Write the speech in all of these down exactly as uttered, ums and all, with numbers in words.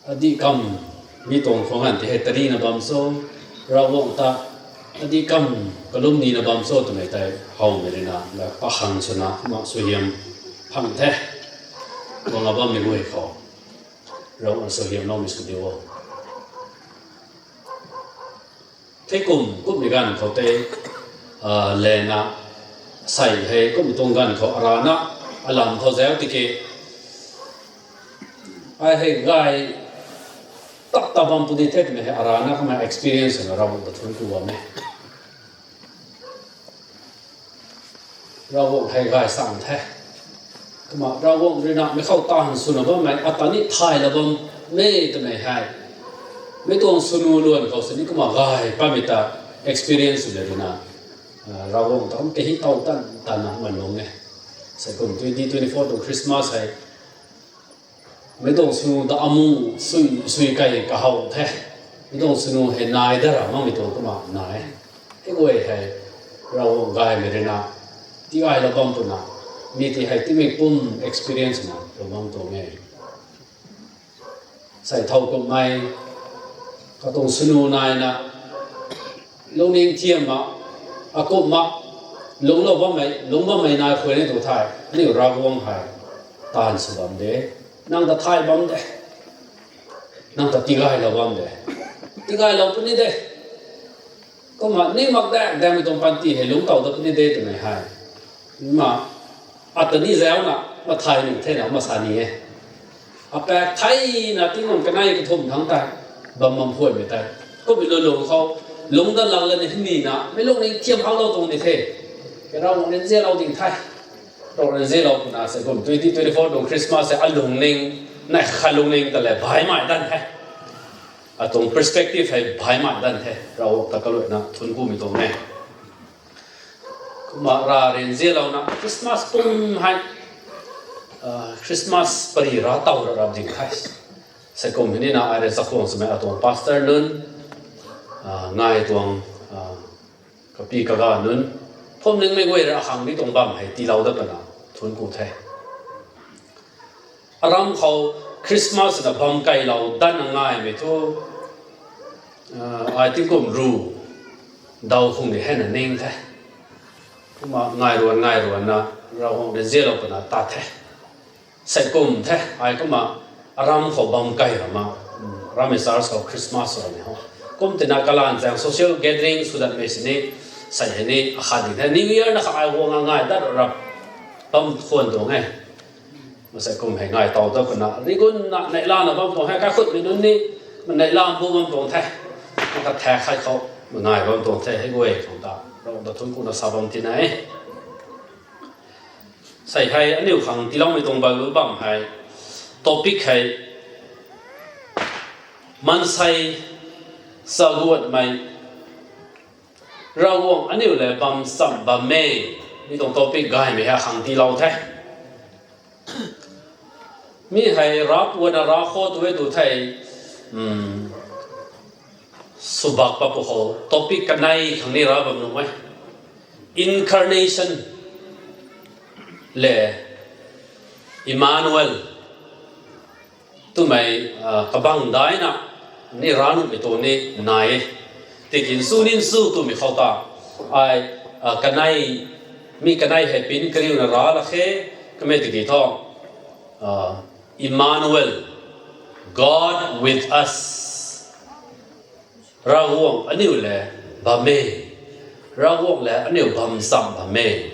Adih kam mi tuang khwang ganv ti hei tarina bam cho, Ravguangc ta adih kam kalum nina bam cho twmei tei howmei rina, la pakhang swna kumna suaihiam phang the. Guang a bammei guay khou Ravguangc suaihiamloumei sw diu o. Thei kum, kumhmei ganv khou tei, lena, sei hei kumhmei tuang ganv khou arana, alam khou zauc tiki, ai hei gay tap ta bam puni the twmei hei arana kamei experience na Ravguangc ta thuanc ku bam e. Ravguangc hei gay sang the. Kumna Ravguangc rui na mei khou taanv swna bammei, ata ni thay la bam e twmei hei, mei tuang swnu luan khou sini kumna gay patmei ta experience sw le rui na, Ravguangc ta kum kahi tow tan tanna man lung e. Sei kum twenty twenty-four tuang Christmas hei mei tuang swnu ta amu sui, sui kai kahow the. Mei tuang swnu hei nai da ra makmei tuang kumna nai. Hei guay hei Ravguangc gaymei rui na tigaylou bam twna, mi ti hei timei kum experience na lou bam tuang e. Sei thow kumhmei, katuang swnu naina, lungning thiam ma, akumhna, lungclou bammei, lungc bammei nai khwan ni tu thei, aniu Ravguangc hei taanv sw bam de, nang ta thay bam de, nang ta tigaylou bam de, tigaylou puni de. Kumna ni mak de, damei tuang panty hei lungc tow da puni de twmei hei, kumna ata ni zauna mathay ni thena masa ni e. Apaek theina tingkum kanei kathumh thangc tei bam bam phuaymei tei, kummei lulung khou lungc dat lak lana hei nina mei lungning thiam haklou tuang ni the. Kei Ravguangc rui nzianlou ding the. Ravguangc rui nzianlou puna sei kum twenty twenty-four tuang Christmas hei alungning, nai khat lungning ta le baihmei dan the. Atuang perspective hei baihmei dan the. Ravguangc ta kaluaina thuanc kumei tuang e. Kumna Rav rui nzianlouna Christmas pum hei, Christmas pari ra tow ra rap ding the. Sei kum hei nina ai rui chakhwang swmei atuang pastor nunc, ngai tuang kapi kaga nunc, phwamlingmei guay rui akhang di tuang bam hei tiilou dat pana thuanc ku the. Aram khou Christmas na bam keylou datna ngaimei thu, ai tingkum ru daw khung ni hei na ning the. Kumna ngai ruan ngai ruanna Ravguangc rui nzianlou puna tat the. Sei kum the, ai kumna aram khou bam key rama, rammei church khou Christmas swmei ho. Kum tina kalanv zaeng social gathering sw datmei sini, sei hei ni akhat ding the. New Year na kha ai guang a ngai dat rap bam khwan tuang e. Masei kum hei ngai tow dat kuna rigunna neihlana bam tuang hei, kaikhutmei nunc ni maneihlana bu bam tuang the. Maka thak khai khou mangai bam tuang the, hei guay khang ta Ravguangc ta thuanc kuna sa bam tina e. Sei hei aniu khang tiiloumei tuang Bible bam hei, topic hei, maansei chaguatmei, Ravguangc aniu lev bam chamv bam e, mi tuang topic gaymei hei khang tiilou the. Mi hei rav puanna rav khou tu e tu thei, subak pa pu khou topic kanei khang ni rav bam nuh e. Incarnation le Emmanuel twmei, kabang daina ni rav nuhmei tuang ni nai e. Tiki nsu ni nsu twmei khou ta, ai, kanei, mi kanei hei pin kariuna rav lak khe, kamei tiki thu, Emmanuel, God with us. Ravguangc aniu lev bam e. Ravguangc lev aniu bam chamv bam e.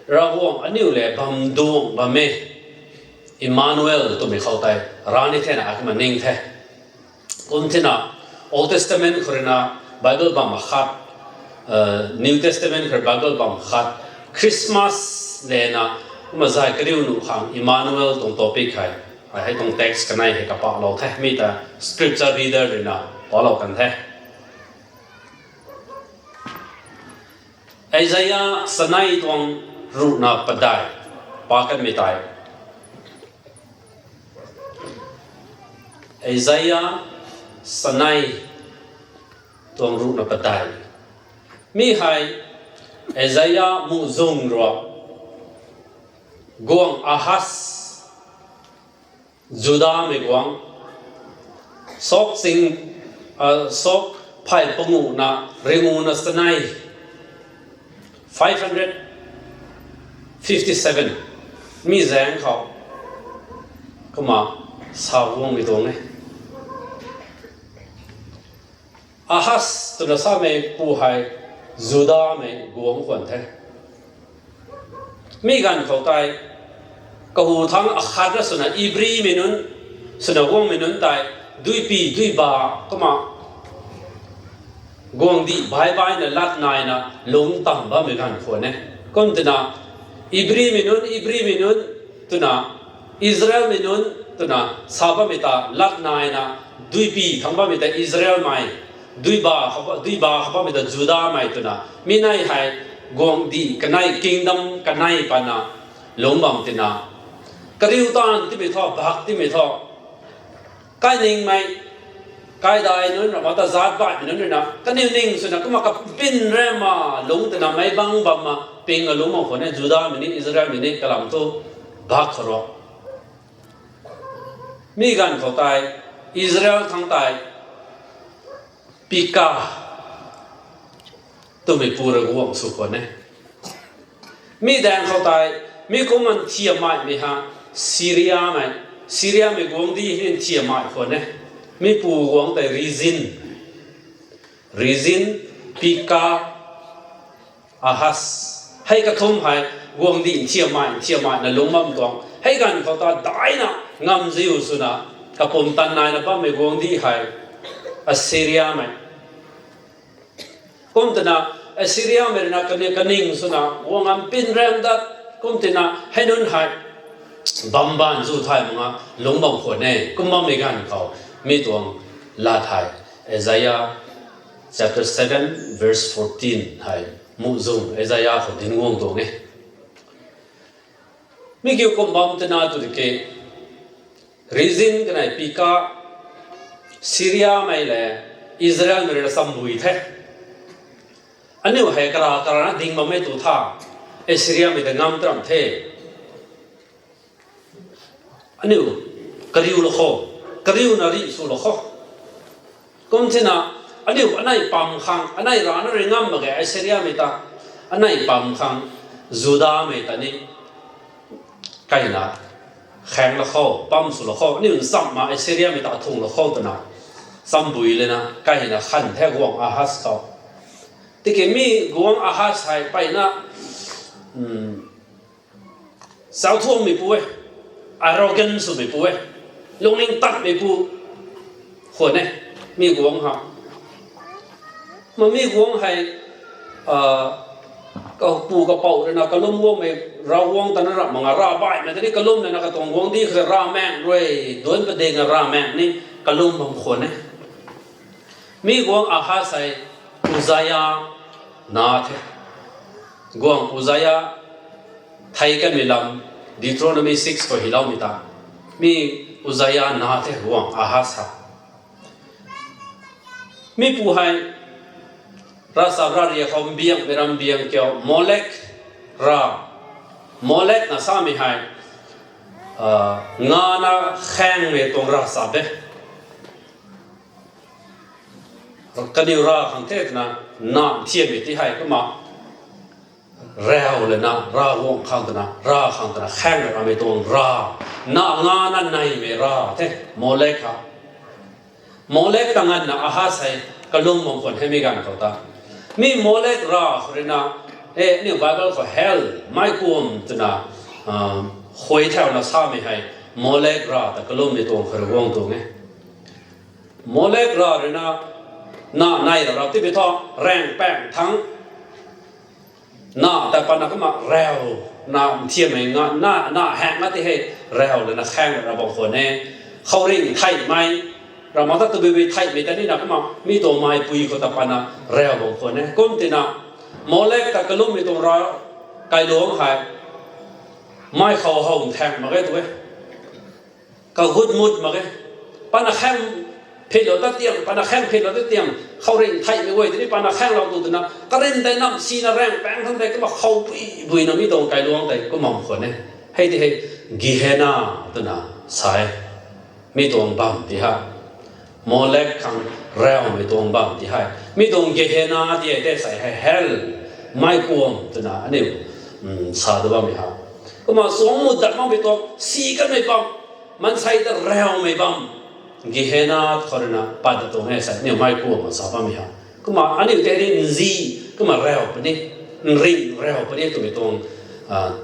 Ravguangc aniu lev bam duang bam e. Emmanuel twmei khou tei rav ni thena akma ning the. Kum thina Old Testament khou ruina Bible bam akhat, New Testament khou Bible bam khat, Christmas lena kumna zay kariu nuh khang Emmanuel tuang topic hei, hei tuang text kanei hei kapahlou the, mi ta scripture reader ruina palou kan the. Isaiah sanei tuang ruhna padeih pa kanmei tei. Isaiah sanei tuang ruhna padeih. Mi hei Isaiah muhzwng rui guangc Ahaz, Judamei guangc, Sawk sing, sawk phay panguhna ringuna sanei, five hundred fifty seven mi zaeng khou kumna sa guangmei tuang e. Ahaz twna samei pu hei Judamei guangc khwan the. Mi ganv khou tei kahu thangc akhatna swna Ibrimei nunc, swna guangmei nunc tei duipi duiba kumna guangcdic baih baihna lat naina lungc tam bammei ganv khwan e. Kum twna Ibrimei nunc, Ibrimei nunc twna Israelmei nunc twna sa bammei ta lat naina duipi thangc bammei ta Israelmei, duiba khou bammei ta Judamei twna mi nei hei guangcdic kanei, kingdom kanei pana lungc bam tina, kariu taanv timei thu, bak timei thu, kainingmei, kaidai nunc, ramata zaatc baihmei nunc ruina kaniw ning swna kumna kapin rema lungc twna meic bangc bamna pingna lungc bam khwan e. Judamei ni Israelmei ni kalam thu bak khou ro. Mi ganv khou tei Israel thangc tei Peka twmei pu rui guangc sw khwan e. Mi daeng khou tei mi kumna nthiammaimei ha Syriamei, Syriamei guangcdic hei nthiammai khwan e. Mi pu guangc tei Rezin, Rezin, Peka, Ahaz, hei kathumh hei guangcdic nthiammai nthiammaina lungc bam tuang. Hei ganv khou ta daina ngamziu swna kapumtan naina bammei guangcdic hei Assyriamei. Kum twna Assyriamei ruina kaniw kaning swna guang am pin ram dat, kum twna hei nunc hei bam baanv zu thay mak nga lungc bam khwan e. Kum bammei ganv khou mi tuang lat hei Isaiah chapter seven verse fourteen hei muhzwng Isaiah khou dinc guang tuang e. Mi kiu kum bam twna tw tiki, Rezin kanei Peka, Syriamei le Israelmei ruina chambui the. Aniu hei kara karana ding bammei tu tha, Assyriamei ta ngam taram the. Aniu kariu lou kho, kariuna rih sw lou kho. Kum thina, aniu anei pam khang, anei rana ri ngam mak ge Assyriamei ta, anei pam khang Judamei ta ni kaina khaeng lou kho, pam sw lou kho, aniu nchamna Assyriamei ta thung lou kho twna chambui lana kaina khan the guangc Ahaz khou. Tiki mi guangc Ahaz hei mpeyna, zaucthuangmeipu e, arrogant swmeipu e, lungning tatmeipu khwan e, mi guangc ha. Ma mi guangc hei, kapu kapouc ruina kalum guangmei, Ravguangc ta na ramh mak nga, rav baihmei ta ni kalum lana katuang guangcdic khou rav maengc rui duanc padikna rav maengc ni kalum bam khwan e. Mi guangc Ahaz hei Uzziah na the. Guangc Uzziah thei kanmei lam Deuteronomy six khou hyloumei ta, mi Uzziah na the guangc Ahaz ha. Mipu hei ravchap ravriak khou mbiangmei ram mbiang kiu Molek ra, Molek na samei hei ngana khaengmei tuang ravchap e. Kaniw rav khang the twna, na nthiammei ti hei kumna rav lana, Ravguangc khang twna, rav khang twna khaeng ramei tuang rav, na ngana neimei rav the, Molek ha. Molek ta nganvna Ahaz hei kalum bam khwan hei mi ganv khou ta. Mi Molek rav khou ruina, e, aniu Bible khou hell, meic kuam twna huay thauna samei hei Molek rav ta kalummei tuang khou rui guang tuang e. Molek rav ruina na nei ra rap tipui thu, raengpaeng thangc na ta pana kumna rav, na nthiammei nga, na, na haeng nga ti hei rav lana khaeng ra bam khwan e. Khouringh theihmei, ramh mak ta tabuibui theihmei ta nina kumna mi tuang meipui khou ta pana rav bam khwan e. Kum tina Molek ta kalummei tuang rav kailuangc hei mei khou how nthaeng mak ge tu e. Kagut mut mak ge. Pana khaeng pheylou ta tiam, pana khaeng pheylou ta tiam, khouringh theihmei guay tini pana khaenglou tu twna karin tei nam sina raengpaeng thangc tei kumna khou bui buina mi tuang kailuangc tei kumna bam khwan e. Hei ti hei Gehenna twna sa e. Mi tuang bam ti ha. Molek khang raumei tuang bam ti hei, mi tuang Gehenna ti hei tei sei hei hell, mei kuam twna aniu sa da bammei ha. Kumna suang mu dat makmei tuang si kanmei bam, maansei ta raumei bam, Gehenna khou ruina pat da tuang e sei aniu mei kuam sa bammei ha. Kumna aniu tei ri nzi, kumna rau puni, nring rau puni twmei tuang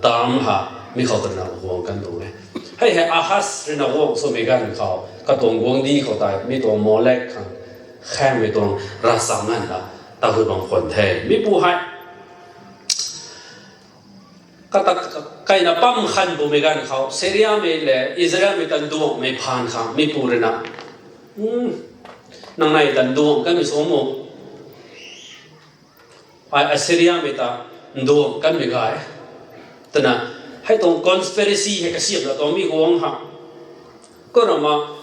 term ha, mi khou twna guang kan tuang e. Hei hei Ahaz ruina guang swmei ganv khou katuang guangcdic khou tei mi tuang Molek khang khaengmei tuang ravchap nganvna tahui bam khwan the. Mipu hei kata kaina pam khan bumei ganv khou Syriamei le Israelmei ta nduangmei phaan khang mipu ruina, nang nei ta nduang kanmei sw mu, ai Assyriamei ta nduang kanmei gay, twna hei tuang conspiracy hei kasiamna tuang mi guang ha. Kumna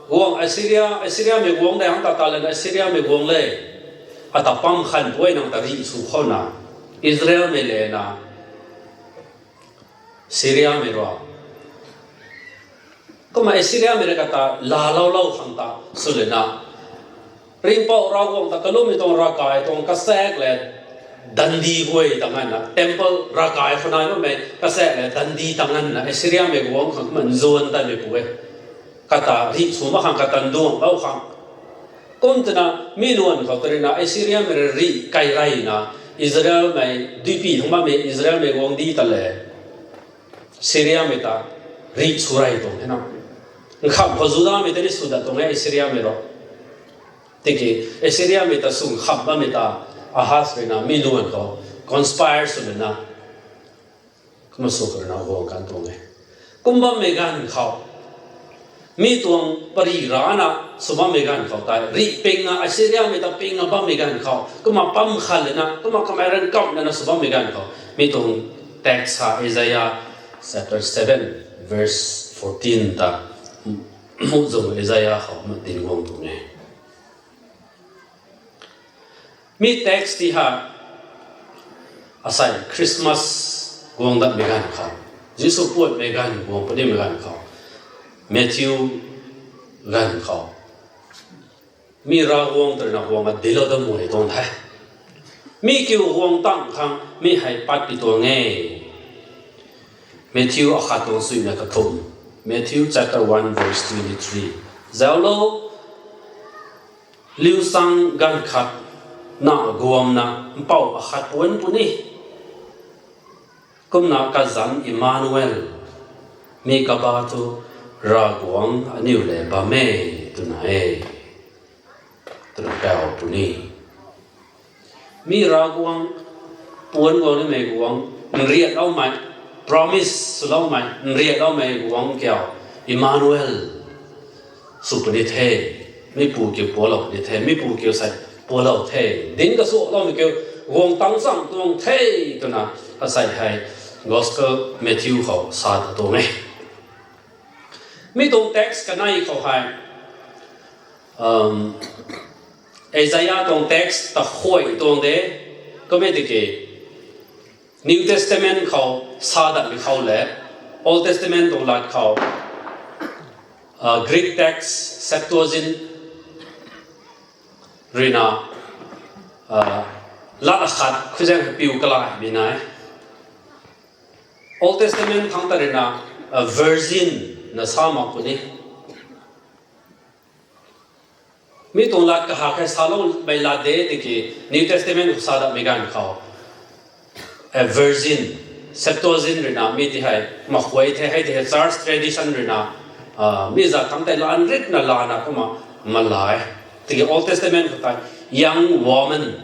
guang Assyria, Assyriamei guang dei hang ta ta lana Assyriamei guang le, ata pam khan puai nang ta rih sw khouna, Israelmei lana Syriamei rui, kumna Assyriamei rui kata laaloulou khang ta sw lana, Ringhpouc Ravguangc ta kalummei tuang ravkai tuang kachaekc le dandi guay ta nganvna, temple ravkai khou nai bammei kachaekc le dandi ta nganvna Assyriamei guang khang kumna nzuan tatmeipu e. Kata rih sw mak khang kata nduanglou khang. Kum twna mi luan khou ta ruina Assyriamei rui rih kai reyna Israelmei duipi thang bammei Israelmei guangcdic ta le Syriamei ta rih sw rey tuang e na. Nkham khou Judamei ta ni sw dat tuang e Assyriamei rui. Tiki Assyriamei ta sw nkham bammei ta Ahaz ruina mi luan khou conspire sw lana, kumna sw khou ruina guang kan tuang e. Kum bammei ganv khou mi tuang pary rana sw bammei ganv khou tei rih pingna Assyriamei ta pingna bammei ganv khou kumna pam khan lana kumna kamei ran kam lana sw bammei ganv khou mi tuang text ha Isaiah chapter seven verse fourteen ta muhzwng Isaiah khou kumna dinc guang tuang e. Mi text ti ha asei Christmas guang datmei ganv khou, Jisu puatmei ganv guang punimei ganv khou, Matthew ganv khou mi Ravguangc ta ruina guang a dilou dat mui tuang the. Mi kiu guang tang khang mi hei pat pi tuang e. Matthew akhat tuang suina kathumh, Matthew chapter one verse twenty three. Zauclou, liusang ganv khat na guamna mpouh akhat puanc puni. Kumna kazanc Emmanuel, mi kaba thu Ravguangc aniu le bam e twna e, twna kau puni. Mi Ravguangc, puanc guang nimei guangc, nriatloumei, promise swloumei, nriatloumei guangc kiu Emmanuel sw puni the. Mipu kiu pualou puni the, mipu kiu sei pualou the. Dinc kasuakloumei kiu guang tang chang tuang the, twna asei hei Gospel Matthew khou sa ta tuang e. Mi tuang text kanei khou hei Isaiah tuang text ta khuay tuang de, kum e tiki New Testament khou sa datmei khou le Old Testament tuang lat khou Greek text Septuagint ruina lat akhat khuizaeng piu kalaimei nai. Old Testament thangc ta ruina virgin na sa mak puni. Mi tuang lat kahak hei saloumei lat de tiki New Testament khou sa datmei ganv khou virgin, Septuagint ruina mi ti hei makhuay the, hei ti hei church tradition ruina mi zat thangc tei lanritna lana kumna malai. Tiki Old Testament khou tei young woman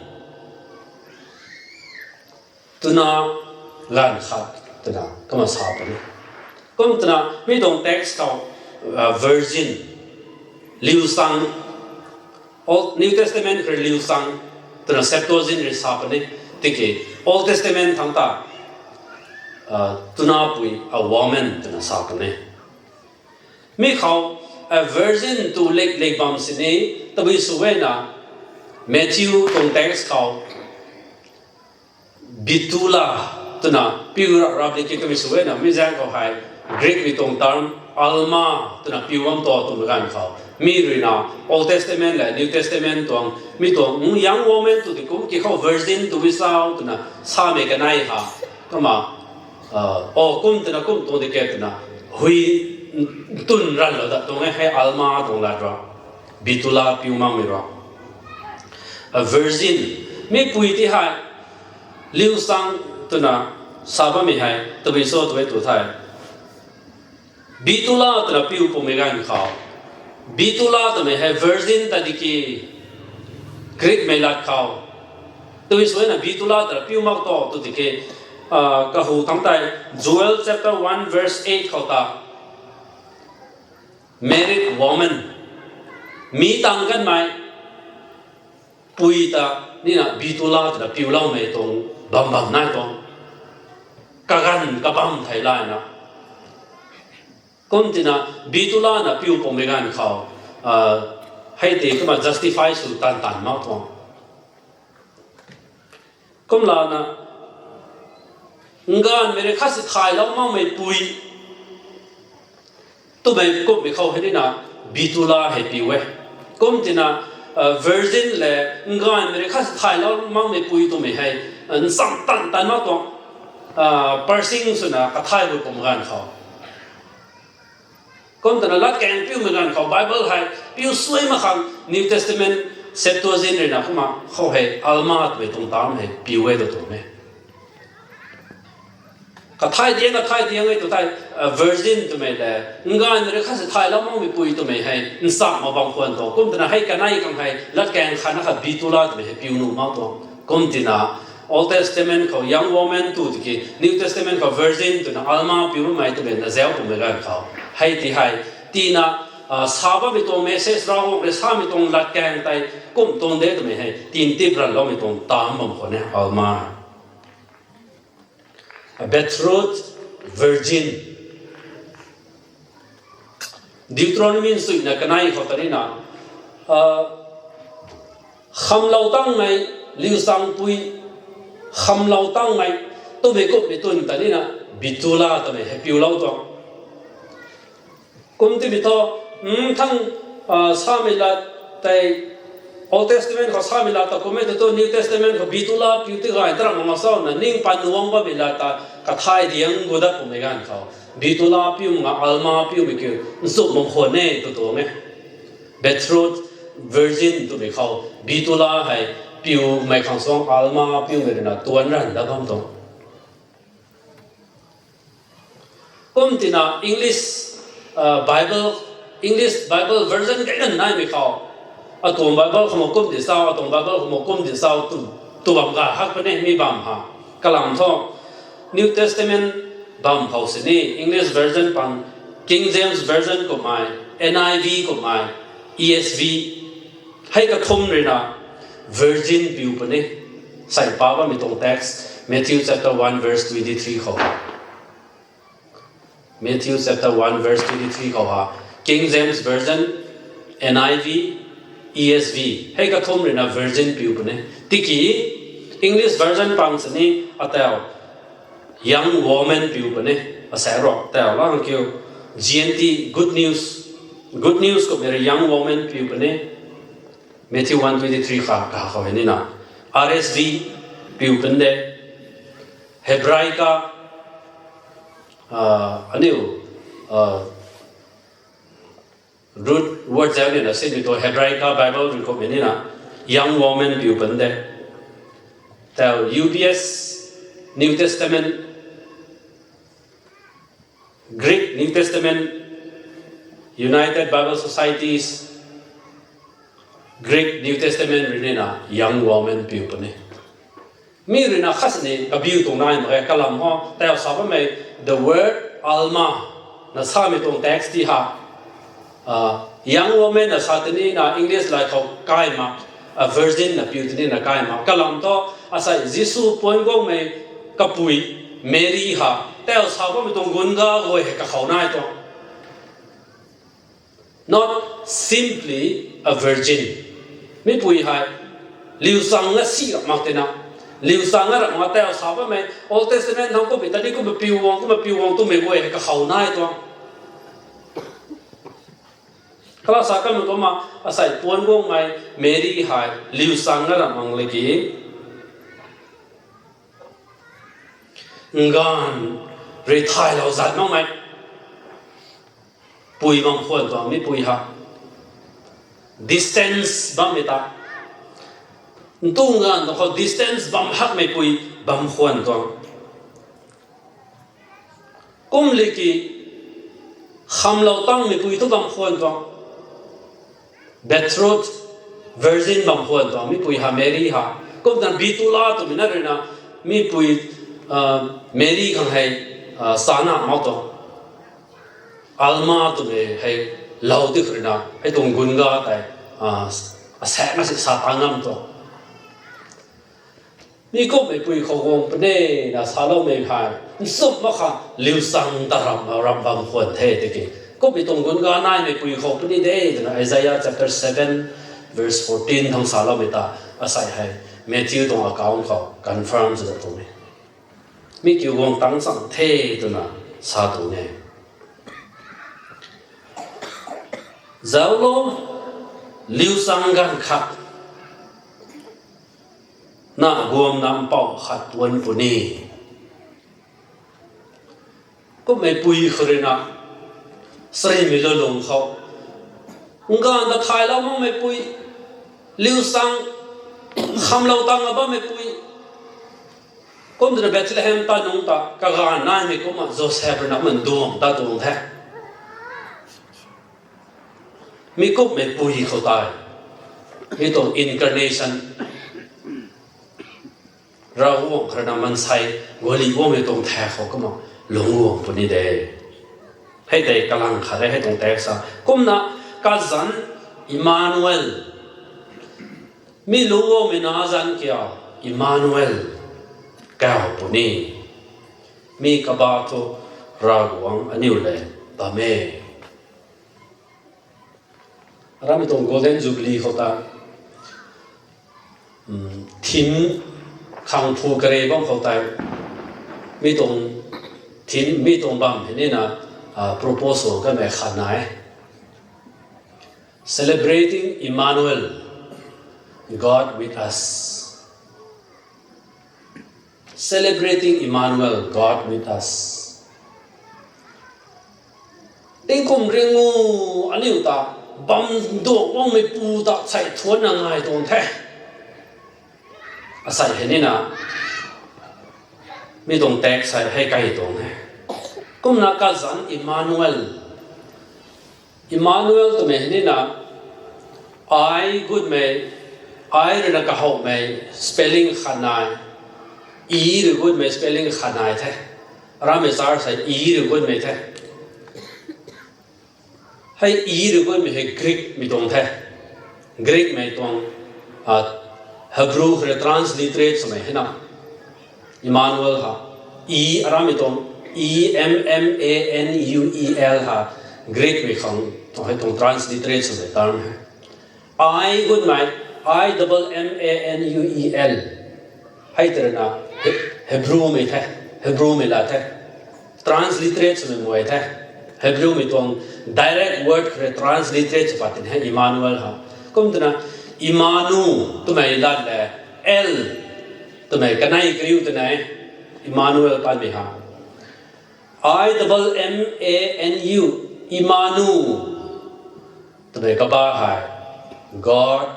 twna ganv khat twna kumna sa puni. Kum twna mi tuang text khou virgin, liusang, New Testament khou rui liusang twna Septuagint rui sa puni. Tiki Old Testament thangc ta twna pui a woman twna sa puni. Mi khou virgin tu lik lik bam sini tabui sw e na, Matthew tuang text khou Betula twna piu rap rap di ki twmei sw e na, mi zaeng khou hei Greekmei tuang term Alma twna piu bam tu twmei ganv khou Mi ruina Old Testament le New Testament tuang, mi tuang, mm, young woman tw di kum ki khou virgin tw bi sau twna samei kanei ha. Kumna, uh, o kum twna kum tuang di ke twna, hui twn ranlou dat tuang e hei Alma tuang lat ra. Betula piu makmei ra. A virgin, mi pui ti hei, liu sang twna sa bammei hei, tabui so tw e tu thei. Betula twna piu pumei ganv khou. Betula twmei hei virgin ta di ki, Greek mei lat khou. Tabui suina Betula twna piu mak to tw di ki, ah, kahu khang tei, Joel chapter one verse eight khou ta. Married woman. Mi tang kanmei pui ta nina Betula twna piuloumei tuang bam bam nai tuang. Kaganv kabam thei layna. Kum tina Betula na piu pumei ganv khou, ah, hei tei kumna justify sw tan tan mak tuang. Kumlana, nganvmei rui khat si thaylou makmei pui twmei kummei khou hei nina Betula hei piu e. Kum tina, ah, virgin le nganvmei rui khat si thaylou makmei pui twmei hei, ah, nsam tan tan mak tuang, ah, parsing swna kathay gu pum ganv khou. Kum twna latkaeng piumei ganv khou Bible hei piu suai mak khang New Testament Septuagint ruina kumna khou hei Alma twmei tuang tam hei piu e tw tuang e. Kathay diang, kathay diang e tw thei, ah, virgin twmei le, nganvmei rui khat si thaylou makmei pui twmei hei nsam mak bam khwan tuang. Kum twna hei kanei khang hei latkaeng khatna khat Betula twmei hei piu nuh mak tuang. Kum tina Old Testament khou young woman tw di ki, New Testament khou virgin twna Alma piu makmei twmei na zau twmei ganv khou. Hei ti hei, tina, ah, sa bammei tuang message Ravguangc rui samei tuang latkaeng tei kum tuang de twmei hei tin tip ranloumei tuang tam bam khwan e Alma. A betrothed virgin. Deuteronomy nsuina kanei khou ta nina, ah, khamlou tangmei, liu sangpui, khamlou tangmei, twmei kummei twn ta nina, Betula twmei hei piulou tuang. Kum timei thu, mm, thang, ah, samei lat tei, Old Testament khou samei lat ta kummei tu tu New Testament khou Betula piu ti gay ta ram mak sauna ning pan nuang bammei lat ta kathay diang gu dat pumei ganv khou. Betula piu nga Alma piumei kiu nchumh mak khwan e tw tuang e. Betrothed virgin twmei khou Betula hei piumei khang suang Alma piumei ruina tuan ranv dat bam tuang. Kum tina English, ah, Bible, English Bible version kainan naimei khou, atuang Bible khou mak kum di sau, atuang Bible khou mak kum di sau tw, tw bam ga hak puni mi bam ha. Kalam thu, New Testament bam khou sini, English version pang, King James Version kummei, N I V kummei, E S V, hei kathumh ruina virgin piu puni. Sei pa bammei tuang text, Matthew chapter one verse twenty-three khou. Matthew chapter one verse twenty-three khou ha. King James Version, N I V, E S V. Hei kathumh ruina virgin piu puni. Tiki English version pang sini atau young woman piu puni. Asei ro tau lang kiu. G N T, Good News. Good News kummei rui young woman piu puni. Matthew one twenty-three kha, kakhou hei nina. R S V piu pun de. Hebraica, ah, aniu, ah, root word zau nina sini tu Hebraica Bible rui kummei nina. Young woman piu pun de. Tau U B S, New Testament, Greek New Testament, United Bible Societies, Greek New Testament rui nina young woman piu puni. Mi ruina khat sini kabiu tuang nai mak ge kalam ho, tau sa bammei the word Alma na samei tuang text ti ha. Ah, young woman na sa tini na English lai khou kai mak, a virgin na piu tini na kai mak. Kalam thu, asei Jisu puan guangmei kapui Mary ha, tau sa bammei tuang gunga guay hei kakhou nai tuang. Not simply a virgin. Mipui hei, liu chang na si rak mak tina. Liu chang na rak mak tau sa bammei, Old Testament thang kummei, tani kumna piu guang, kumna piu guang twmei guay hei kakhou nai tuang. Kala sa kanmei kumna asei puan guangmei Meri hei liusang na ram mang laki, nganv rui thaylou zat makmei pui bam khwan tuang mi pui ha. Distance bammei ta. Ntu nganv tuang khou distance bam hakmei pui bam khwan tuang. Kum liki khamlou tangmei pui thu bam khwan tuang. Betrothed virgin bam khwan tuang mi pui ha Meri ha. Kumna Bitula twmei na ruina mi pui, Meri khang hei sana mau tuang. Alma twmei hei lou ti khou ruina hei tuang gunga tei asaekc na si sa ta ngam tuang. Mi kumhmei pui khou guang puni na saloumei hei nchumh mak kha liusang ta ram ram bam khwan the tiki, kumhmei tuang gunga naimei pui khou puni de twna Isaiah chapter seven verse fourteen thang saloumei ta asei hei Matthew tuang account khou confirm sw tuang e. Mi kiu guang tang chang the twna sa tuang e. Zauclo, liusang ganv khat na guamna mpouh khat tuan puni. Kumhmei pui khou ruina sarimei lulung khou nganv ta thaylou makmei pui, liusang khamlou tang a bammei pui. Kum twna Bethlehem ta nungc ta kaganv naimei kumna Joseph ruina man duang ta tuang the. Mi kumhmei pui khou tei mi tuang incarnation, Ravguangc khou ruina mansei guali guangmei tuang thek khou kumna lungc guang puni de. Hei tei kalang khat e hei tuang text sa. Kumna kazanc Emmanuel, mi lungc guangmei na zanc kiu Emmanuel kaw puni. Mi kaba thu Ravguangc aniu le bam e. Aramei tuang Golden Jubilee khou ta theme khang phu kare bam khou tei mi tuang theme, mi tuang bam hei nina proposal kamei khat nai e. Celebrating Emmanuel, God with us. Celebrating Emmanuel, God with us. Tingkum ringu aniu ta bam duak guangmei pu ta sei thuanna ngai tuang the. Asei hei nina mi tuang text sei hei kai tuang e. Kumna kazanc Emmanuel, Emmanuel twmei hei nina I gutmei, I ruina kahowmei spelling khat nai, E rui gutmei spelling khat nai the. Aramei church hei E rui gutmei the. Hei E rui gutmei hei Greekmei tuang the. Greekmei tuang, Hebrew khou rui transliterate swmei hei na. Emmanuel ha, E aramei tuang, E M M A N U E L ha, Greekmei khang tuang hei tuang transliterate swmei term hei. I gutmei, I double M A N U E L. Hei tei ruina Hebrewmei the, Hebrewmei la the. Transliterate swmei mei the. Hebrewmei tuang direct word khou rui transliterate sw pat tin hei Emmanuel ha. Kum twna Immanu twmei lat le El twmei kanei kariu twna Emmanuel patmei ha. I double M A N U, Immanu twmei kaba hei God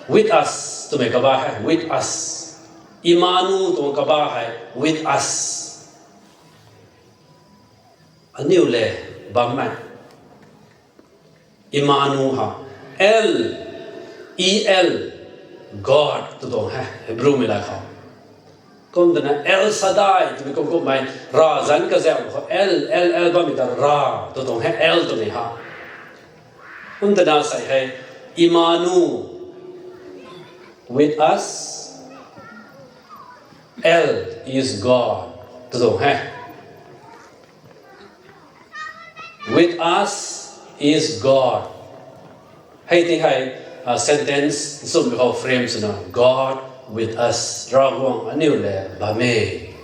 with us twmei kaba hei with us. Immanu tuang kaba hei with us. Aniu le bammei. Immanu ha, El, E L, God tw tuang hei Hebrewmei la khou. Kum twna El Shaddai twmei kum kummei ravzanc kazauh khou El, El, El bammei ta ra tw tuang hei El twmei ha. Kum twna sei hei Immanu, with us, El is God tw tuang hei. With us is God. Hei ti hei sentence nchumhmei khou frame swna God with us, Ravguangc aniu le bam e.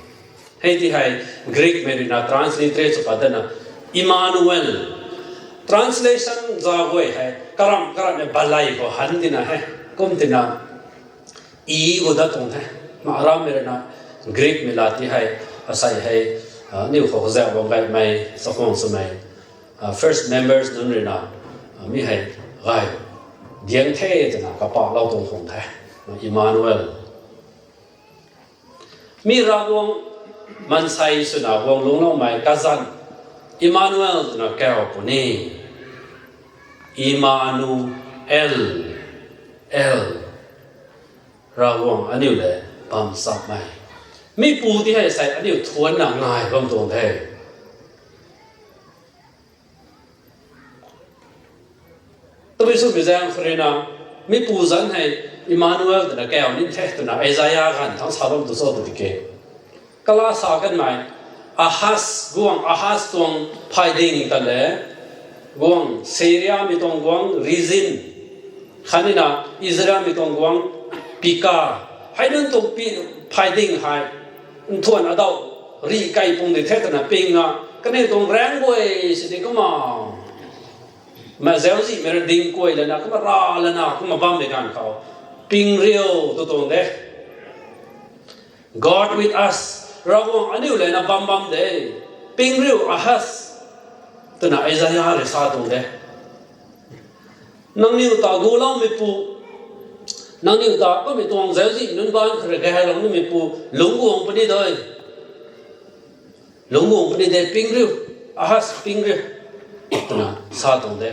Hei ti hei Greekmei ruina transliterate sw pat dana Emmanuel, Translation za guay hei karam karamhmei balei khou han tina he. Kum tina i gu dat tuang the. Marammei rui na Greekmei lat ti hei, asei hei, aniu khou kazauh bam gaymei, chakhwang swmei, first members nunc rui na, mi hei gay diang the twna kapahlou tuang khang the. Emmanuel. Mi Ravguangc maansei swna guang lungcloumei kazanc Emmanuel twna kau puni. Emmanuel, El, Ravguangc aniu le bam chammei. Mi pu ti hei sei aniu thuanna ngai bam tuang the. Tabui swmei zaeng khou rui na, mi pu zanc hei Emmanuel twna kau ni the twna Isaia ganv thangc sa bam tu cho tw tiki, kala sa kanmei, Ahaz, guangc Ahaz tuang phayding ta le, guangc Syriamei tuang guangc Rezin, khatni na Israelmei tuang guangc Peka, hei nunc tuang phayding hei nthuan adau rih kei pung di the twna ping na, kaniw tuang raengc guay sini kumna, ma zauczihmei rui ding kuay lana kumna ra lana kumna bammei ganv khou, ping riu tu tuang de. God with us, Ravguangc aniu le na bam bam de. Ping riu Ahaz, twna Isaia rui sa tuang de. Nangniw ta guloumeipu, nangniw ta kummei tuang zauczih nunc baanc khou rui gaylou nimeipu, lungc guang puni de. Lungc guang puni de, ping riu, Ahaz ping riu, twna sa tuang de.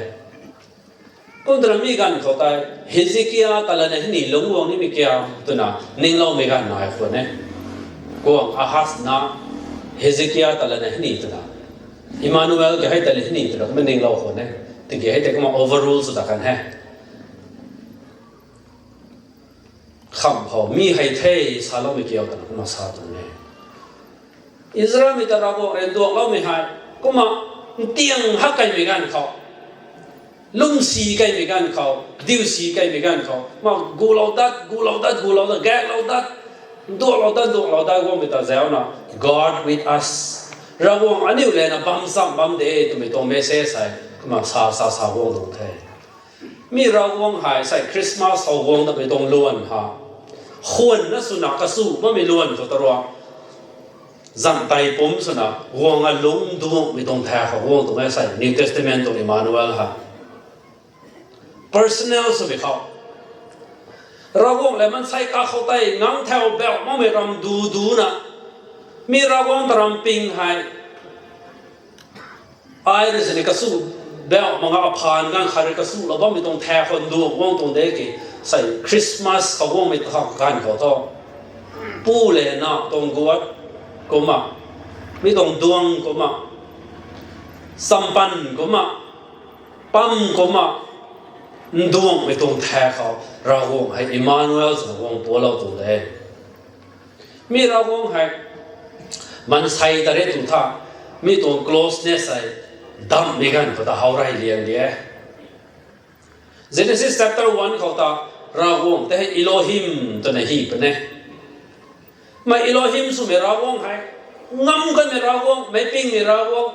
Kum twna mi ganv khou tei, Hezekia ta lana hei ni lungc guang nimei kiu twna ningloumei ganv nai khwan e. Guangc Ahaz na Hezekia ta lana hei ni twna, Emmanuel ki hei ta le hei ni twna kumna ninglou khwan e. Tiki hei tei kumna overrule sw ta kan he. Kham khou mi hei the saloumei kiu twna kumna sa tuang e. Israelmei ta Ravguangc rui nduakloumei hei, kumna ntiang hak keimei ganv khou, lwmsi keimei ganv khou, diusi keimei ganv khou, kumna gulou dat, gulou dat, gulou dat, gaeklou dat, nduaklou dat, nduaklou dat guangmei ta zauna, God with us, Ravguangc aniu le na bam cham bam de twmei tuang message hei kumna sa sa sa guang tuang the. Mi Ravguangc hei sei Christmas khou guang datmei tuang luan ha, khwanna swna kasu bammei luan khou ta rua, zanh tei pumc swna guang a lungc duangmei tuang tha khou guang tuang e sei New Testament tuang Emmanuel hei. Personal swmei khou, Ravguangc le maansei kakhou tei ngang thau bauh makmei ram du duna, mi Ravguangc ta ram ping hei, ai rui sini kasu bauh mak nga aphaan ganv khat rui kasulou bammei tuang tha khou nduang guang tuang de ki, sei Christmas khou guangmei ta ganv khou thu, pu le na tuang guat kumna, mi tuang duang kumna, champan kumna, pam kumna, nduangmei tuang tha khou Ravguangc hei Emmanuel swna guang pualou tuang de. Mi Ravguangc hei maansei ta re tu tha, mi tuang closeness hei damhmei ganv khou ta how rey liang de. Genesis chapter one khou ta Ravguangc tei hei Elohim twna hy puni. Mei Elohim swmei Ravguangc hei, ngam kanmei Ravguangc, meicpingmei Ravguangc,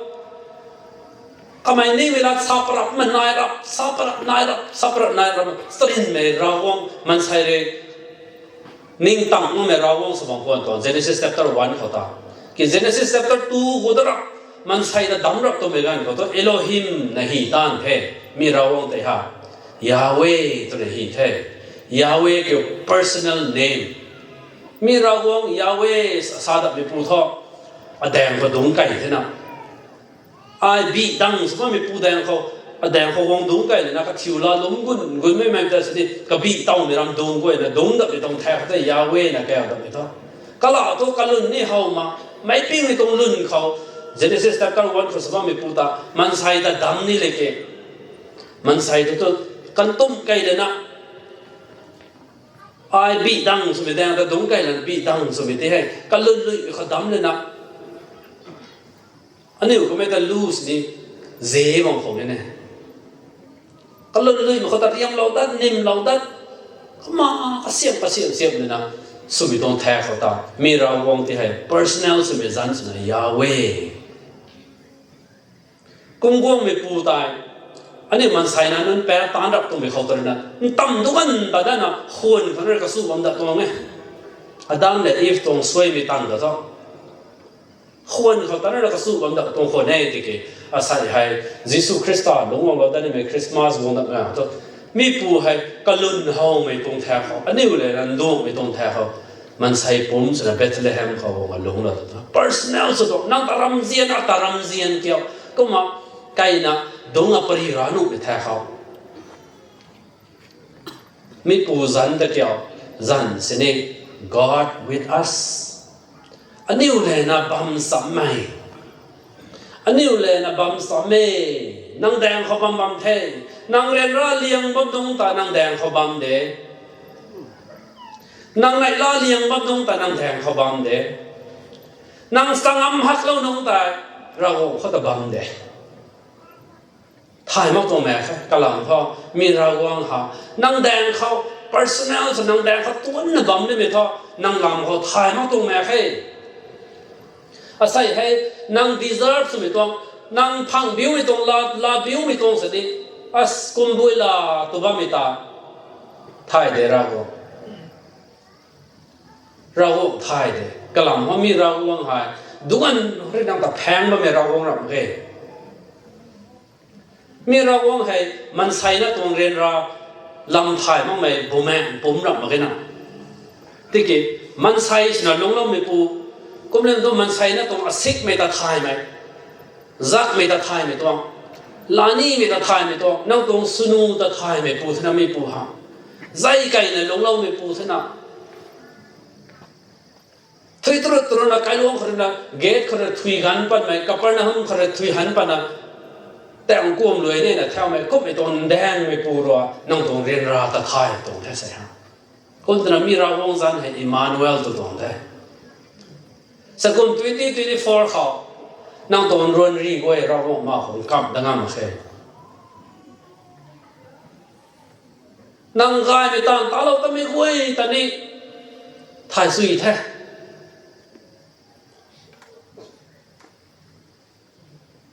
kamei ningmei lat sa parap, mei nai rap, sa parap nai rap, sa parap nai rap, starinmei Ravguangc, maansei rui ningtang makmei Ravguangc sw bam khwan tuang Genesis chapter one khou ta. Ki Genesis chapter two khou ta rap, maansei ta damc rap twmei ganv khou thu Elohim na hy taanv the, mi Ravguangc tei ha, Yahweh twna hy the. Yahweh kiu personal name. Mi Ravguangc Yahweh sa datmeipu thu, adaeng khou dungc kei thena, ai bih dang sw bammeipu daeng khou, adaeng khou guang dungc kei lana kathiu la lum gun gunmei mei ta sini kabih tawmei ram dungc guayna dungc datmei tuang tha khou tei Yahweh na kau datmei thu, kala thu kalwn ni how ma, meicpingmei tuang lwn khou, Genesis chapter one khou sw bammeipu ta maansei ta damc ni le ke, maansei ta tu kantumh kei lana, ai bih dang swmei daeng ta dungc kei lana bih dang swmei tei hei kalwn lui khou damc lana, aniu kummei ta lu sini ze bam khou ni ne, kalwn lui mak khou ta riamlou dat, nimlou dat, kumna kasiam kasiam siam lana, swmei tuang tha khou ta mi Ravguangc tei hei personal swmei zanc swna Yahweh. Kum guangmeipu tei Aniu maanseina nunc paek taanc rap twmei khou tw rui na, ntam dugan ta dana khwan khou na rui kasu bam dat tuang e. Adam le Eve tuang suaimei tang ta thu, khwan khou ta na rui kasu bam dat tuang khwan e tiki, asei hei Jisu Khrista lungc guanglou dat nimei Christmas guang datmei thu, mipu hei kalwn howmei tuang tha khou, aniu le na nduangmei tuang tha khou, maansei pumc swna Bethlehem khou guang lungclou ta, personal sw tuang, nang ta ramzian, a ta ramzian kiu, kumna kaina dungc a pary ra nuhmei tha khou, mipu zanc ta kiu, zanc sini, God with us. Aniu le na bam chammei. Aniu le na bam chammei. Nang daeng khou bam bam the. Nang ryanra liang bam nungc ta nang daeng khou bam de. Nang neihla liang bam nungc ta nang daeng khou bam de. Nang sangam haklou nungc ta Ravguangc khou ta bam de. Thay mak tuang mak khe, kalam thu, mi Ravguangc ha, nang daeng khou, personal sw nang daeng khou tuanna bam nimei thu, nang lam khou thay mak tuang mak khe. Asei hei, nang deserve swmei tuang, nang phang biumei tuang, la, la biumei tuang sini, as kumbui la tu bammei ta, thay de Ravguangc. Ravguangc thay de, kalam thu mi Ravguangc hei, dugan rui nang ta phaeng bammei Ravguangc ram mak khe. Mi Ravguangc hei, maanseina tuang ryanra lam thay makmei bumaengh pumc ram mak khe na. Tiki, maansei swna lungcloumeipu, kumlem tu maanseina tuang asikmei ta thaymei, zakmei ta thaymei tuang, lanimei ta thaymei tuang, nang tuang swnu ta thaymeipu thena mipu ha. Zai kaina lungcloumeipu thena. Thui turut turut na kailuang khou rui na, gate khou rui thui han patmei, Capernaum khou rui thui han patna, taeng kuam luai nina thaumei, kummei tuang ndaengmeipu rui, nang tuang ryanra ta thay tuang the sei ha. Kum twna mi Ravguangc zanc hei Emmanuel tw tuang the. Sakum twenty twenty-four khou, nang tuang ruanri guay Ravguangc ma khou nkamh dat ngam mak khe. Nang gaymei taanv talou tamei guay ta ni thay sui the.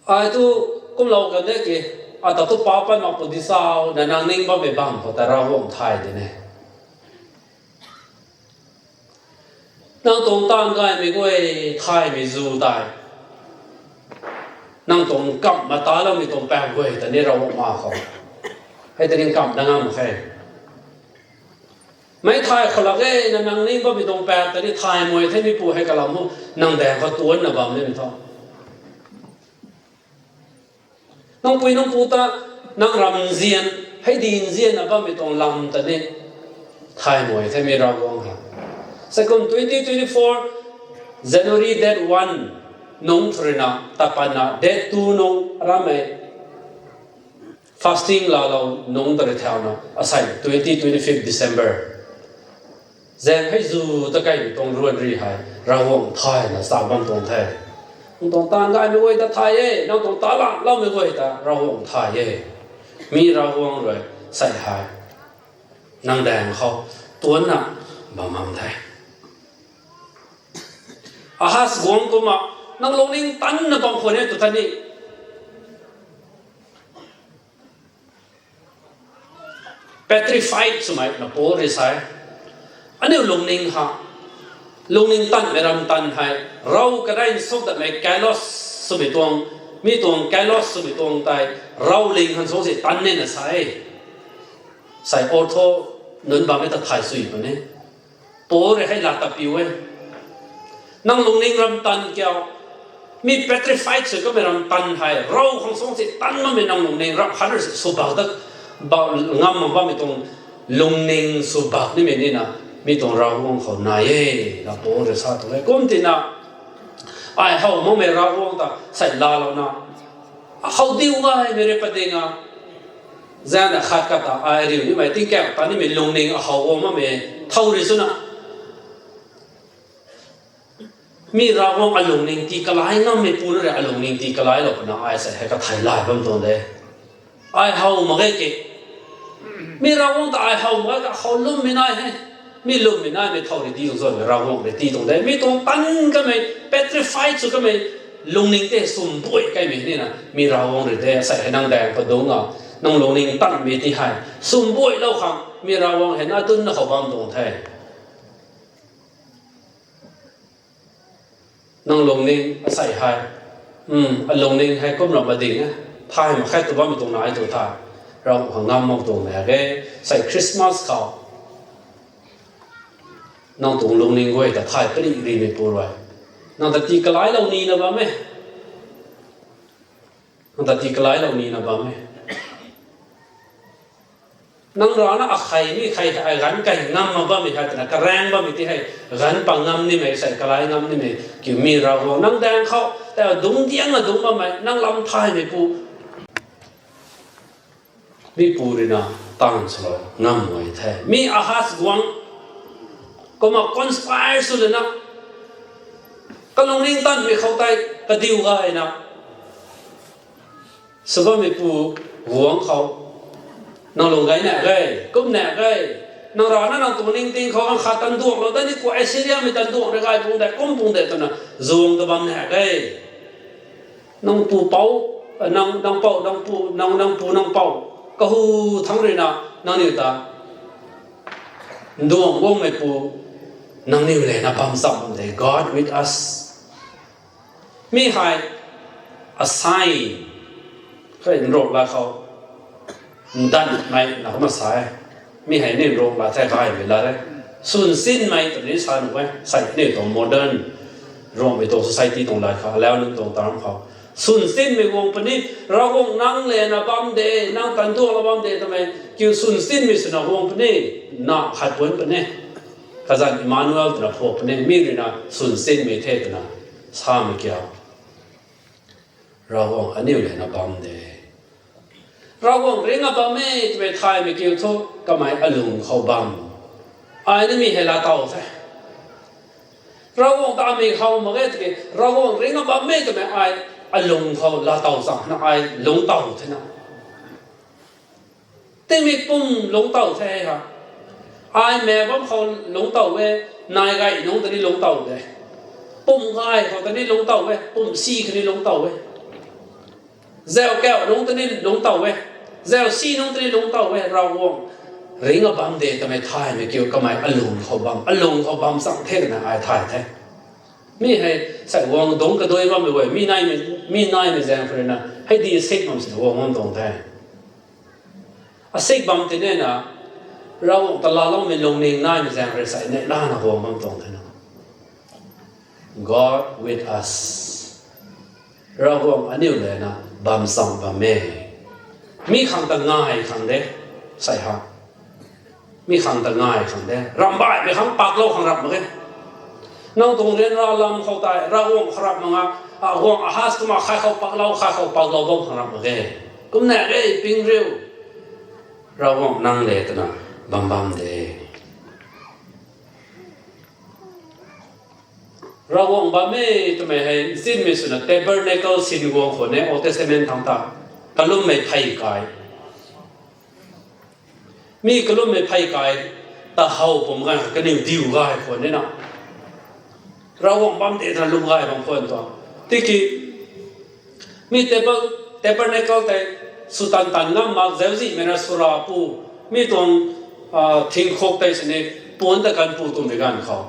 Ai tu kumlou kan de ki, ata tu pa pat mak pu di sau na nang ning bammei bam khou ta Ravguangc thay de ne. Nang tuang taanv gaymei guay thaymei zu tei, nang tuang kamh ma taloumei tuang paap guay ta ni Ravguangc ma khou, hei ta ni kamh dat ngam mak khe. Mei thay khou lak e na nang ning bammei tuang paap ta ni thay mei the mipu hei kalam hu, nang daeng khou tuanna bam nimei thu. Nang pui nang pu ta, nang ramzian, hei dinzianna bammei tuang lam ta ni thay mei the mi Ravguangc ha. Sakum twenty twenty-four, January date one, nungc thu rui na, tapatna, date two nungc ramei, fasting laalou nungc ta rui thauna, asei twenty twenty-fifth December. Zaeng hei zu ta kaimei tuang ruanri hei, Ravguangc thayna sa bam tuang the. Nang tuang taanv gaymei guay ta thay e, nang tuang taanv lanloumei guay ta Ravguangc thay e. Mi Ravguangc rui, sei hei, nang daeng khou, tuanna, bam bam the. Ahaz guangc kumna, nang lungning tanna bam khwan e tw ta ni. Petrified swmei na Paul rui sa e. Aniu lungning ha, lungning tanmei ram tan hei, rav kadai nsuk datmei kalos swmei tuang, mi tuang kalos swmei tuang tei, rav ling han sung si tan nina sa e. Sei ortho nunc bammei ta thay sui puni. Paul rui hei lat ta piu e. Nang lungning ram tan kiu, mi petrified sw kamei ram tan hei, rav khang sung si tan makmei nang lungning ram han rui sw bak dat, ba, ngam mak bammei tuang lungning sw bak nimei nina, mi tuang Ravguangc khou nai e, na Paul rui sa tu e. Kum tina, ai how makmei Ravguangc ta sei laalouna, how diu gaymei rui padinga, zaeng na khat kata ai riu nimei tingkauh ta nimei lungning a how guang makmei thow rui swna, mi Ravguangc alungning tii kalai ngammei pu na rui alungning tii kalailou puna ai sei hei kathei lai bam tuang de. Ai how mak ge ki. Mi Ravguangc ta ai how mak ge ka how lwmmei nai he. Mi lwmmei naimei thow rui tii tuang zay Ravguangc rui tii tuang de. Mi tuang tan kamei, petrified sw kamei, lungning tei sum bui kaimei nina, mi Ravguangc rui de, sei hei nang daeng padungc a, Nang lungning tanmei ti hei sumbuailou khang mi Ravguangc hei na tunna khou bam tuang the. Nang lungning asei hei, um, alungning hei kum ram ma ding e, thay mak khe tw bammei tuang nai tu the. Ravguangc khang ngam mak tuang nai e. Sei Christmas khou nang tuang lungning guay ta thay pari rimei pu rui, nang ta tii kalailou nina bam e. Nang ta tii kalailou nina bam e. Nang rana akhei mi khei hei ganv kai ngam mak bammei hei twna karaeng bammei ti hei, ganv pa ngam nimei sei kalai ngam nimei kiu mi Ravguangc nang daeng khou ta dungc diangna dungc bammei nang lam thaymei pu, mi pu rui na taanv swlou ngam mak the. Mi Ahaz guangc kumna conspire sw lana, kalungning tanmei khou tei kadiu gayna sw bammei pu guangc khou, nang lung gay na ge, kum na ge, nang rana nang tuang ningting khou ang khat tanduanglou dat ni khou Assyriamei tanduang rui gay pung de, kum pung de twna zuang ta bam na ge. Nang pu pou, nang, nang pou, nang pu, nang, nang pu, nang pou, kahu thangc rui na, nangniw ta nduang guangmei pu, nangniw le na bam cham bam de, God with us. Mi hei a sign, khe nruk la khou ndanmei na kumna sa e. Mi hei ni nruk la the gaymei la re. Swn sinmei twni sa nu e. Sei ni tuang modern, Ruangmei tuang society tuang lat khou, alau nunc tuang term khou, swn sinmei guang puni, Ravguangc nang le na bam de, nang tanduang la bam de twmei kiu swn sinmei swna guang puni, na khat puan puni, kazanc Emmanuel twna phuak puni, mi rui na swn sinmei the twna samei kiu. Ravguangc aniu le na bam de. Ravguangc ringna bam e twmei thaymei kiu thu kamei alung khou bam. Ai ni mi hei laatow the. Ravguangc ta mi khou mak ge tiki, Ravguangc ringna bam e twmei ai alung khou laatow chang na ai lungctow the na. Tingmik pum lungctow the ha. Ai mei bam khou lungctow e, nai gay nungc ta ni lungctow de. Pum gay khou ta ni lungctow e, pum si kha ni lungctow e. Zau kau nungc ta ni lungctow e. Zau si nungc ta ni lungctow e, Ravguangc ringna bam de twmei thaymei kiu kamei alung khou bam, alung khou bam chang the na ai thay the. Mi hei, sei guang dungc kadui bammei guay, mi naimei, mi naimei zaeng khou rui na, hei di sik bam si guang bam tuang the. Asik bam tini na, Ravguangc ta laaloumei lungning naimei zaeng rui sei neih lana guang bam tuang the na. God with us. Ravguangc aniu le na bam cham bam e. Mi khang ta ngai khang de, sei ha. Mi khang ta ngai khang de. Ramhbaihmei khang paklou khang rap mak ge. Nang tuang ryanra lam khou tei Ravguangc khou rap mak nga, a guang Ahaz kumna khai khou paklou, khai khou paklou bam khang rap mak ge. Kumna ge ping riu. Ravguangc nang le twna bam bam de. Ravguangc bam e twmei hei nsinmei swna tabernacle sin guang khou ne, Old Testament thangc ta kalummei phey kai. Mi kalummei phey kai ta how pum ganv kha kaniw diu gay khwan nina, Ravguangc bam de twna lum gay bam khwan tuang. Tiki mi table, tabernacle tei sw tan tan ngam mak zauczihmei na swra pu, mi tuang, ah, thingkhuk tei sini puanc ta kan pu twmei ganv khou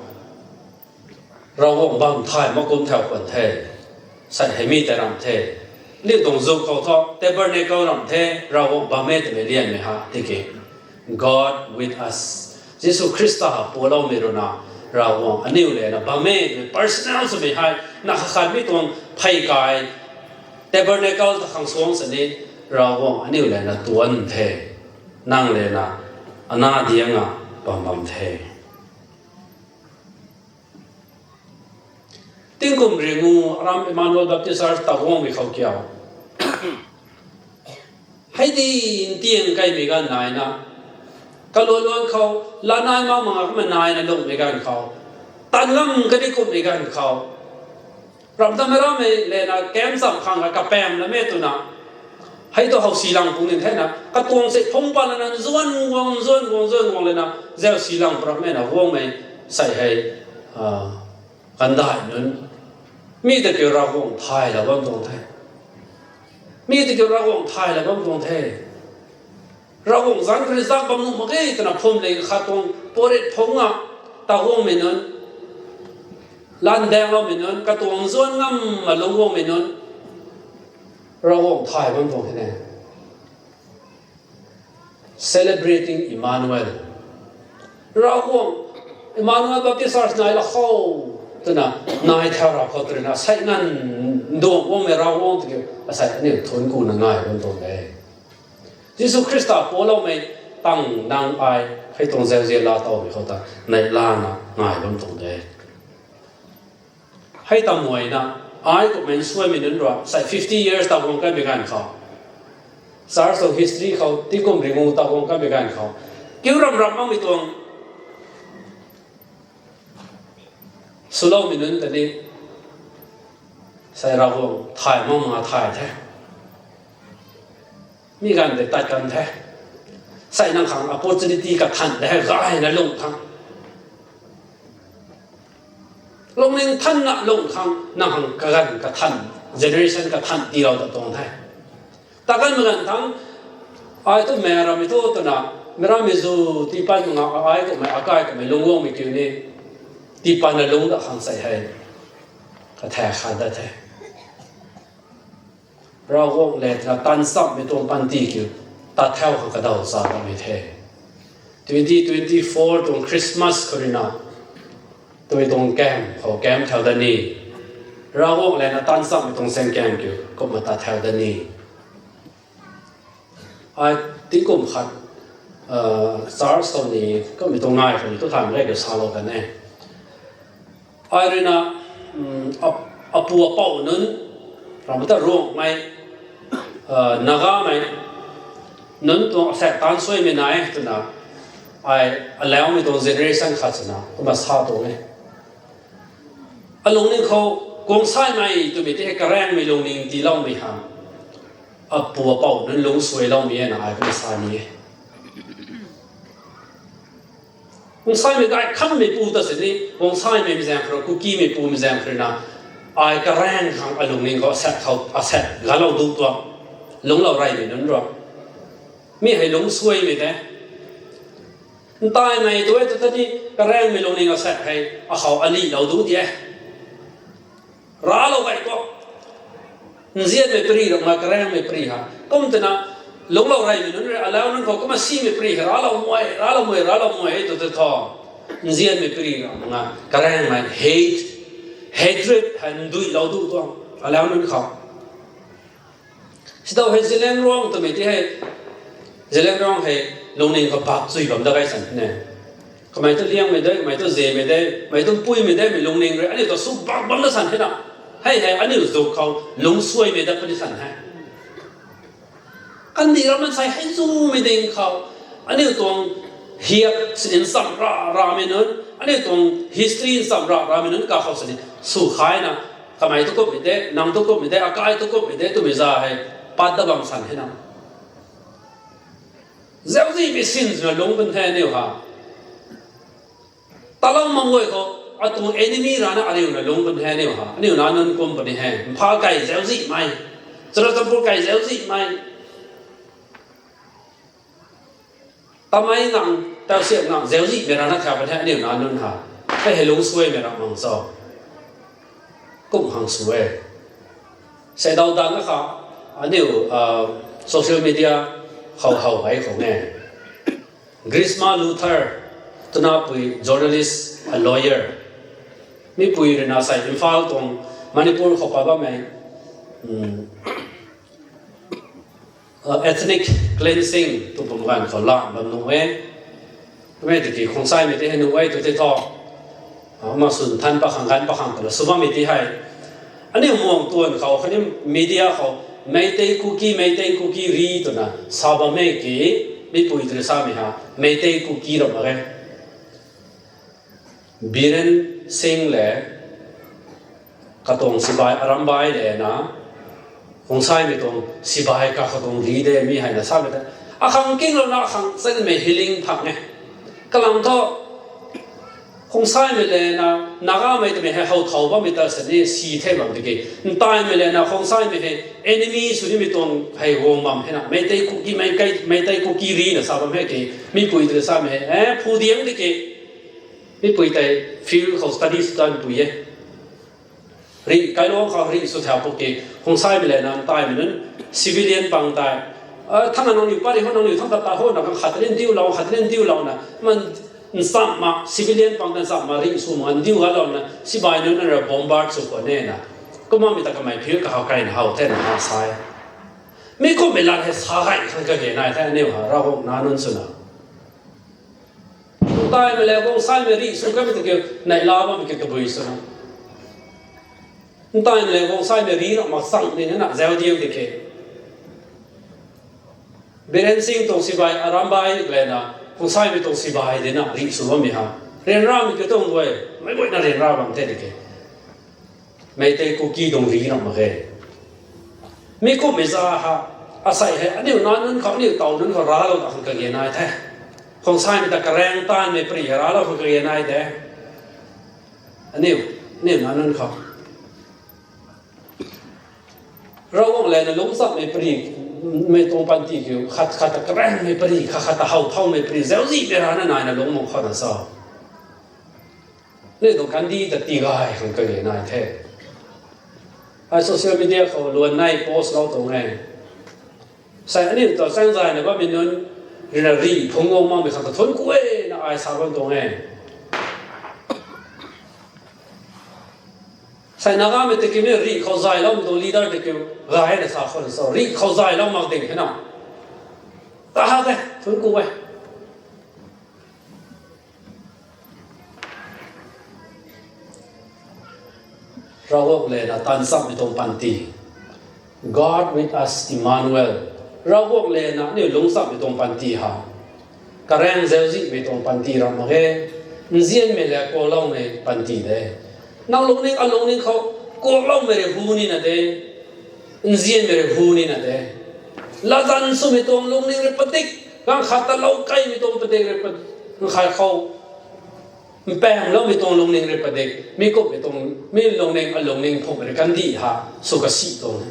Ravguangc bam thay mak kum thau khwan the. Sai hei mi tei ramh the. Ni tuang zuk khou thu tabernacle ramh the, Ravguangc bam e twmei lianmei ha tiki, God with us. Jisu Khrista pualoumei runa, Ravguangc aniu le na bam e twmei personal swmei hei, na kha khat mi tuang phey kai, tabernacle ta khang suang sini, Ravguangc aniu le na tuan the. Nang le na, ana dianga bam bam the. Tingkum ringu aram Emmanuel Baptist Church ta guangmei khou kiu, hei di ntiang kaimei ganv naina, kaluan luan khou, lanai mak mak nga kumna naina lungmei ganv khou, tan ngam kani kumhmei ganv khou, ramdam ramei le na kem cham khang a kapam la me twna, hei tu how si lang pung nin thena, katuang se phung pa lana zuan guang, zuan guang, zuan guang le na, zau si lang prap me na guangmei, sai hei, ah, kandai nunc. Mi ta kiu Ravguangc thay la bam tuang the. Mi ta kiu Ravguangc thay la bam tuang the. Ravguangc zanc khou rui zak bam nuh mak ge twna phwamling khat tuang purit phungc a, ta guangmei nunc, lan daengloumei nunc, katuang zuan ngam ma lung guangmei nunc, Ravguangc thay bam tuang hei ne. Celebrating Emmanuel. Ravguangc, Emmanuel Baptist Church nai la khou, twna, nai thau rap khou twna, sei nganv nduang guangmei Ravguangc tiki, asei aniu thuanc kuna ngai bam tuang de. Jisu Khrista pualoumei tang nang ai, hei tuang zauzian laa towmei khou ta, nai lana ngai bam tuang de. Hei ta muaina, ai kummei nsuaimei nunc rui, sei fifty years ta guang kanmei ganv khou, church tuang history khou, tingkum ringu ta guang kanmei ganv khou, kiu ram ram makmei tuang swloumei nunc ta ni, sei Ravguangc thay mak ma thay the. Mi ganv tei tat kan the. Sei nang khang opportunity kathan de, gayna lung khang. Lungning thanna lung khang, nang khang kaganv kathan, generation kathan tiilou ta tuang the. Ta kanmei ganv thangc, ai tu mei rammei thu twna, mei rammei zu tiipat nga ai kummei, akai kummei lungc guangmei kiu ni, tiipatna lungc dat khang sei hei, kathe khat dat the. Ravguangc le twna tan chammei tuang panty kiu, tat thau khang kadaw cha bammei the. Twenty twenty-four tuang Christmas khou ruina, twmei tuang kam khou kam thau dat ni. Ravguangc le na tan chammei tuang saengkam kiu, kumna tat thau dat ni. Ai tingkum khat, church khou ni, kummei tuang ngai khou ni tu than rei kiu salou kan e. Ai ruina, apu apou nunc, ramh ta Ruangmei, Nagamei, nunc tuang asaekc taanv suaimei nai twna, ai alaumei tuang generation khat swna kumna sa tuang e. Alungning khou, guangsaimei twmei tei hei karaengmei lungning tiiloumei ha, apu apou nunc lungc suailoumei e na ai kumna sa ni e. Guangsaimei gay khanmeipu ta sini, guangsaimei zaeng khou, Kukimeipu zaeng khou ruina, ai karaeng khang alungning khou asaekc khou, asaekc galou du tuang, lungclou reymei nunc rui, mi hei lungc suaimei de. Ntaimei tu e tu ta ni, karaengmei lungning asaekc hei akhou alihlou du di e. Raclou gay tuang, nzianmei pari ramh nga karaengmei pari ha. Kum twna, lungclou reymei nunc rui alau nunc khou kumna simei pari hei raclou mei, raclou mei, raclou mei e tu tei thu, nzianmei pari ramh nga karaengmei hate, hatred hei nduilou du tuang alau nunc khou. Sitaw hei Zeliangrong twmei tei hei, Zeliangrong hei lungning khou bak chui bam dat gay san ne. Kamei tu liangmei de, kamei tu zemei de, mei tu puimei de, mei lungning rui aniu ta sw bak bam dat san hei na. Hei hei aniu zuk khou lungc suaimei dat puni san hei. Kandih ram mansei hei zumei ding khou, aniu tuang hiak sini nchamh ra ramei nunc, aniu tuang history nchamh ra ramei nunc kakhou sini sw khaina, kamei tu kummei de, nang tu kummei de, akai tu kummei de twmei za hei pat dat bam san hei na. Zauczihmei sin swna lungc pun the aniu ha. Talou mak guay khou, atuang enemy rana ariuna lungc pun the aniu ha. Aniu na nunc kum puni he. Mpha kai zauczihmei, Churachandpur kai zauczihmei, tamei ngang, tausiam ngang zauczihmei rana thau pun the aniu na nunc ha. Hei hei lungc suaimei ram mang cho. Kum hang sw e. Seidaw dan na kha, aniu social media khou how hei khou nge. Grishma Luthar, twna pui journalist, a lawyer, mipui ruina sei Imphal tuang, Manipur khou pat bammei ethnic cleansing tw pum ganv khou lan bam nuh e. Kummei tiki Khongsaimei tei hei nuh e tu tei thu, ma swn than pakhang ganv pakhang twna sw bammei tei hei, aniu muang tuan khou khatni media khou Meitei Kuki, Meitei Kuki ri twna sa bammei ki, mipui twna samei ha Meitei Kuki ram mak e. Biren Singh le, katuang sibai Arambai le na, Khongsaimei tuang sibai ka katuang ri de mi hei na samei ta, akhang kinglouna akhang chanmei healing phang e. Kalam thu, Khongsaimei lana, Nagamei twmei hei how thau bammei ta sini si the bam tiki. Ntaimei lana, Khongsaimei hei enemy sw nimei tuang hei guang bam hei na. Meitei Kuki, Meitei, Meitei Kuki rina sa bam hei ki. Mipui tw samei hei, eh, phu diang tiki. Mipui tei field khou study sw tan pui e. Rih kailuang khou rih sw thau puk ki, Khongsaimei lana ntaimei nunc civilian pang tei. Ah, thang nangniw pari ho, nangniw thang ta ta ho, na kang khat rin diu lou, khat rin diu lou na. Man nchamna civilian pang ta nchamna rih sw man diu ga lou na, sibai nunc na ra bombard sw khwan e na. Kumna mi ta kamei phir kahaw kai na how the na ha sa e. Mi kummei lat hei sa gay khang kage nai the aniu ha, Ravguangc nac nunc swna. Ntaimei le Khongsaimei rih sw kamei ta kiu, neihla bammei kiu tabui swna. Ntaimei le Khongsaimei rih na mak chang ni na zau diu di ke. Biren Singh tuang sibai Arambai lana, Khongsaimei tuang sibai di na rih sw bammei ha. Ryanramei kiu tuang guay, meic guayna ryanra bam the di ke. Meitei Kuki tuang rih na mak ge. Mi kummei za ha, asei hei, aniu nac nunc khou, aniu taw nunc khou raclou ta khang kage nai the. Khongsaimei ta karaeng taanvmei pari hei raclou khang kage nai de. Aniu, aniu nac nunc khou. Ravguangc lana lungchamhmei pari, mei tuang panty kiu, khat khat ta karaengmei pari, khat khat ta how thaumei pari, zauzihmei rana naina lungc mak khou na sa. Aniu tuang kandih ta tigay khang kage nai the. Ai social media khou luan nai post lou tuang e. Sei aniu ta chaengzayna bammei nunc, rina rih phungc guang makmei khang ta thuanc ku e na ai sa bam tuang e. Sei Nagamei tiki mi rih khou zayloumei tuang leader tiki gay na sa khou na sa, rih khou zaylou mak ding hei na. Ta ha de, thuanc ku e. Ravguangc lana taanv chammei tuang panty. God with us, Emmanuel. Ravguangc lana aniu lungchamhmei tuang panty ha. Karaeng zauzihmei tuang panty ram mak ge. Nzianmei le kuakloumei panty de. Nang lungning, alungning khou kuakloumei rui hu nina de. Nzianmei rui hu nina de. Latzan swmei tuang lungning rui padik, ganv khat ta lou kaimei tuang padik rui pa-, ganv khat khou mpangloumei tuang lungning rui padik, mi kummei tuang, mi lungning, alungning phungmei rui kandih ha, sw kasi tuang.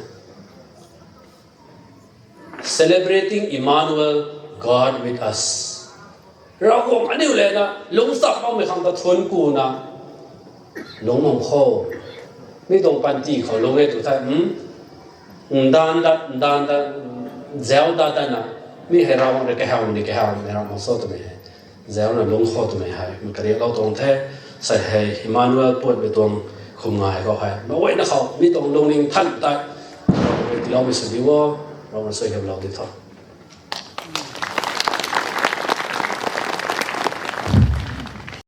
Celebrating Emmanuel, God with us. Ravguangc aniu lana lungchamh makmei khang ta thuanc ku na, lungc mak kho. Mi tuang panty khou lungc e tu thei, hmm? Ndanv dat, ndanv dat, zau dat dat na, mi hei Ravguangc rui kahawmei ni kahawmei Ravguangc sw twmei hei. Zauna lungc khou twmei hei, mi kariaklou tuang the, sei hei Emmanuel puatmei tuang khum ngai khou hei. Meic guayna khou, mi tuang lungning than tei, tiiloumei sw di o, Ravguangc suaihiamlou di tho.